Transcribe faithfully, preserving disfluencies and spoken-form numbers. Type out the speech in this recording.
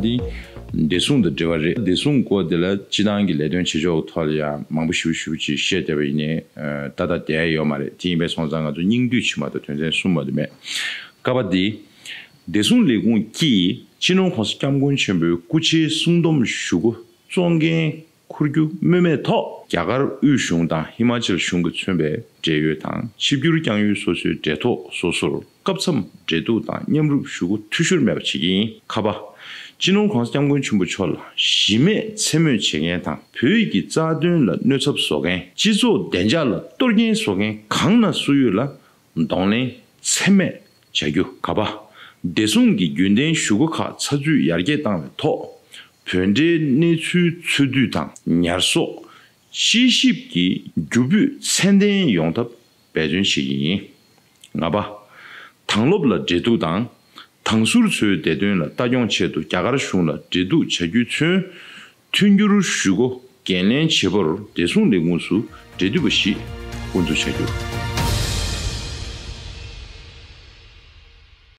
འདི་བདེ་སྲུང་དང་འབྲེལ་བ་རེད། བདེ་སྲུང་སྐོར་དེ་ལ་སྤྱི་བཏང་གི་ལས་དོན་བྱེད་ཕྱོགས་ཐོག་ལ་ཡང་མང་པོ་ཞེ་པོ་ཞེ་པོ་ཅིག་བཤད་བསྡད་པ་ཡིན་ནའི་ཨ་ཏག་ཏག་བསྡད་ཡ་ཡོད་མ་རེད། དེ་ཡིན་པས་སོང་ཙང་ང་ཚོ་སྙིང་བསྡུས་ཅིག་མ་གཏོགས་དོན་ཚན་གསུམ་མ་གཏོགས་མེད། ཀ་པ་འདི། བདེ་སྲུང་ལས་ཁུངས་ཀྱིས་སྤྱི་ནོར་༸གོང་ས་༸སྐྱབས་མགོན་ཆེན་པོའི་སྐུ་ཕྱྭའི་གསུང་སྡོམ་ཞུ་སྒོ་གཙོ་འགན་འཁུར་རྒྱུ་སྨོས་མེད་ཐོག་རྒྱ་གར་དབུས་གཞུང་དང་ཧི་མ་ཅལ་གཞུང་གིས་མཚོན་པའི་འབྲེལ་ཡོད་དང་ཆིབས་བསྒྱུར་བསྐྱངས་ཡུལ་སོ་སོའི་འབྲེལ་ཐོག་སོ་སོར་སྐབས་མཚམས་འབྲེལ་གཏུག་དང་མཉམ་རུབ་ཞུ་སྒོ་འཐུས་ཤོར་མེད་པ་བྱེད་ཀྱི་ཡིན། ཁ་པ། སྤྱི་ནོར་༸གོང་ས་༸སྐྱབས་མགོན་ཆེན་པོ་མཆོག་ལ་གཞི་མེད་མཚན་སྨོད་བྱེད་མཁན་དང་བོད་ཀྱི་རྩ་དོན་ལ་གནོད་ཚབས་བཟོ་མཁན། སྤྱི་ཚོགས་བདེ་འཇགས་ལ་གཏོར་སྐྱོན་བཟོ་མཁན་གང་ན་སུ་ཡོད་ལ་གདོང་ལེན་ཚད་མེད་བྱ་རྒྱུ། ཁ་པ། བདེ་སྲུང་གི་རྒྱུན་ལྡན་ཞུ་སྒོ་ཁག་ཚགས་ཚུད་ཡར་རྒྱས་བཏང་བའི་ཐོག་བོད་འབྲེལ་གནས་ཚུལ་འཚོལ་སྡུད་དང་ཉར་གསོག་དཔྱད་ཞིབ་ཀྱི་རྒྱུ་སྤུས་ཚད་ལྡན་ཡོང་ཐབས་འབད་བརྩོན་བྱེད་ཀྱི་ཡིན། ལྔ་པ། དྭང་སློབ་ལ་འབྲེལ་གཏུག་དང་། དྭང་ཟུར་ཚོའི་བདེ་དོན་ལ་ལྟ་སྐྱོང་ཆེད་དུ་རྒྱ་གར་གཞུང་ལ་འབྲེལ་གཏུག་བྱ་རྒྱུས་མཚོན། མཐུན་འགྱུར་ཞུ་སྒོ་འགན་ལེན་བྱེད་པར་བདེ་སྲུང་ལས་ཁུངས་སུ་འབྲེལ་མཐུད་པ་ཞིག་དབུ་འཛུགས་བྱ་རྒྱུ།